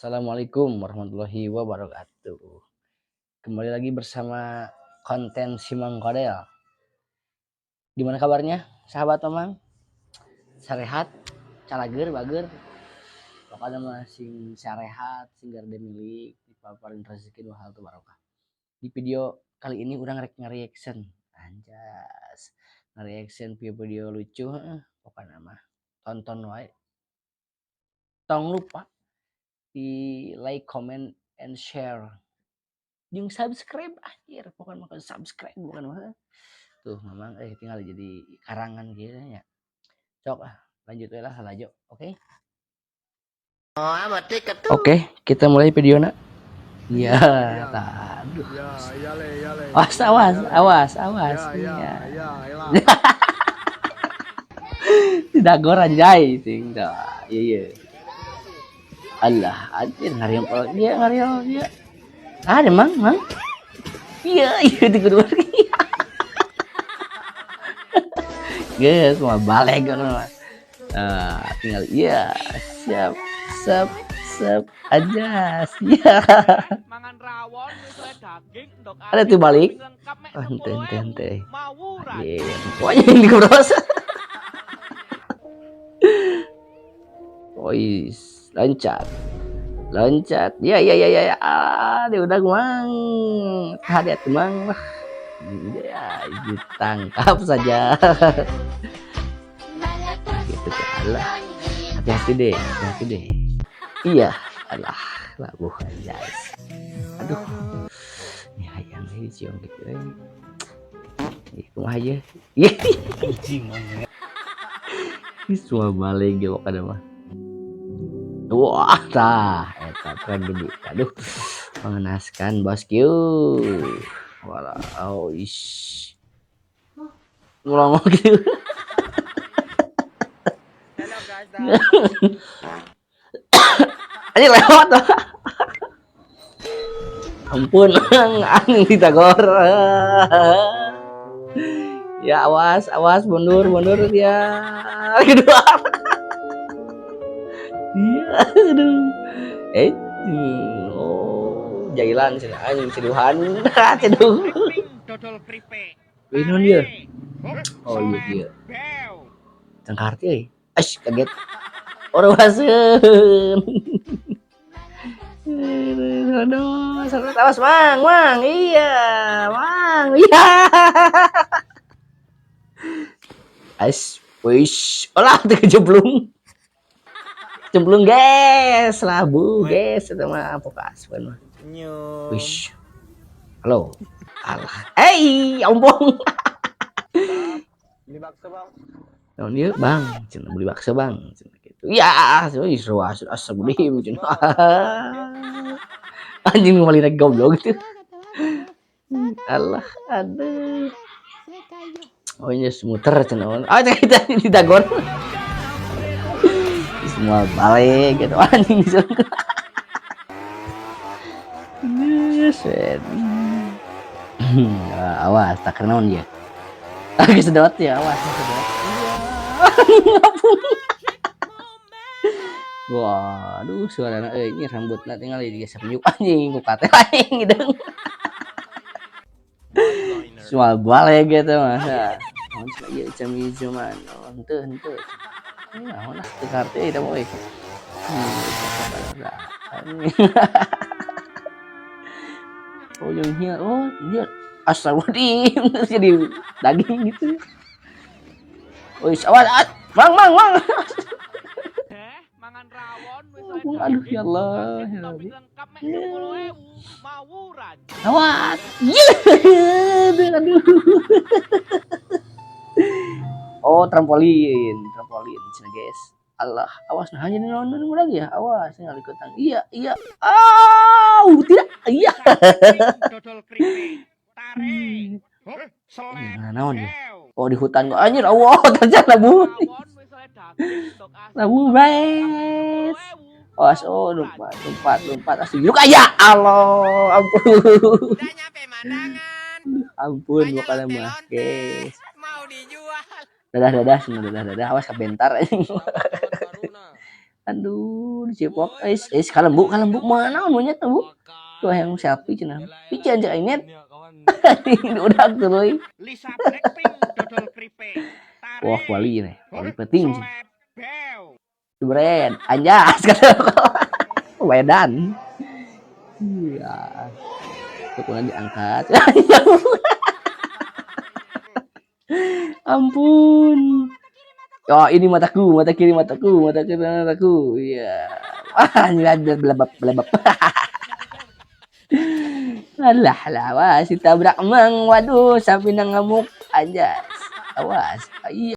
Assalamualaikum warahmatullahi wabarakatuh. Kembali lagi bersama konten Simang Kodel. Gimana kabarnya, sahabat Mamang? Sarehat, calageur, bager. Pokoknya mah sing sarehat, sing garede milik, dipaparin rezeki nu halal barokah. Di video kali ini urang rek nge-reaction. Anjas. Nge-reaction video-video lucu heeh, pokoknya mah tonton wae. Tong lupa di like, comment, and share. Jeung subscribe anjir, pokoknya mah subscribe bukan mah. Tuh Mamang tinggal jadi karangan kieu nya. Sok ah, lanjut we lah lalajo, oke? Oke, kita mulai videona. Iya, tah, aduh. Ya, ya le, ya le. Awas, awas, awas, awas. Ya, ya, Iya. ya, elah. Dagor anjay sing dah. Iya, iya. Allah, anjir ngariung dia ngariung dia. Ada mang, mang. Iya, iya di kedua. Guys, mau balik kan mah. Ah, tinggal iya, siap, siap, siap aja, siap. Mangan rawon wis daging endok Ada tuh balik. Lengkap mek Oh, ente, ente, ente. Mawuran. Iya, pokoknya yang dikuros. Ois, loncat. Loncat. Ya, ya, ya, ya, ya. Ah, dia udah mang. Hadiah tuh mang lah. Ya, ditangkap saja. Gitu kan. Alah. Hati-hati deh, hati-hati deh. Iya, alah, labuh guys. Aduh. Ini hayang ini cium gitu. Ih, kumaha ieu? Ih, Anjing. Ini semua balik ge pokokna mah. Wah, tah eta tragedi. Aduh, mengenaskan bosku. Walau, ish. Ngomong gitu. Halo guys. Ini lewat. Ampun, anjing ditagor. Ya awas, awas, mundur, mundur dia. Kedua. Iya, aduh. Oh, jailan cenah anjing seduhan. Seduh. Dodol keripik. Wih, naon ieu? Oh iya iya. Bel. Cengkarti euy. Ash, kaget. Orwaseun. Aduh, serut awas mang, mang. Iya, mang. Iya. Ash, wish. Olah teu kejemplung. Cemplung guys, labu guys, itu mah pokas mah. Wish. Halo. Alah. Eh, ompong. Beli bakso, Bang. Naon ieu, Bang? Cenah beli bakso, Bang. Cenah gitu. Ya, euy ruas astagfirullahaladzim cenah. Anjing malina goblok gitu. Alah, aduh. Oh, ini muter cenah. Ah, kita ditagor. Semua balik gitu anjing. Buset. Awas, tak kenaon dia. Oke, sedot ya, awas sedot. Ngapung. Waduh, suarana euy ini rambutna tinggal digesek nyuk anjing ku kate anjing gitu. Semua balik gitu masa. Naon cenah ieu jam ieu cuman henteu henteu. Naon lah teu ngarti eta mah euy. Oh, yang hier, oh iya, astagfirullahaladzim, terus jadi daging gitu. Wih, awas, ah, mang, mang, mang. Mangan rawon wis Aduh, ya Allah, ya topping Rabbi. lengkap mek 10.000. Mawuran. Awas, iya, aduh, aduh. Oh, trampolin, trampolin, cina guys. Allah, awas, nah hanya nonton lagi ya, awas, tinggal ikutan. Iya, iya, au, tidak, iya. Dodol keripik. Tarik. Selek. Nah, naon ya? Oh, di hutan kok anjir, Allah, ternyata labu. Rawon wis daging endok asin. Labu guys. Awas, oh, lompat, lompat, lompat, asli. Yuk, ya Allah, ampun. Udah nyampe Mandangan. Ampun, Banyak bukan mah, lonte-lonte. guys. Mau dijual. Dadah, dadah, semua dadah, dadah. Awas kebentar anjing. Aduh, dicipok. Es, es kalem, Bu, kalem, Bu. Mana monyet tuh, Bu? Tuh yang selfie cenah. Piceun cek aing net. Udah tuh. Lisa Blackpink dodol keripik. Tarik. Wah, wali nih. Wali penting. Soleh bew. Jebret, anjas kata Wedan. Iya. Pokoknya diangkat. Ampun. Oh, ini mataku, mata kiri mataku, mata kiri mataku. Iya. Ah, belebab belebab. Alah, lah, awas ditabrak emang. Waduh, sapi ngamuk. Anjas. Awas. Iya.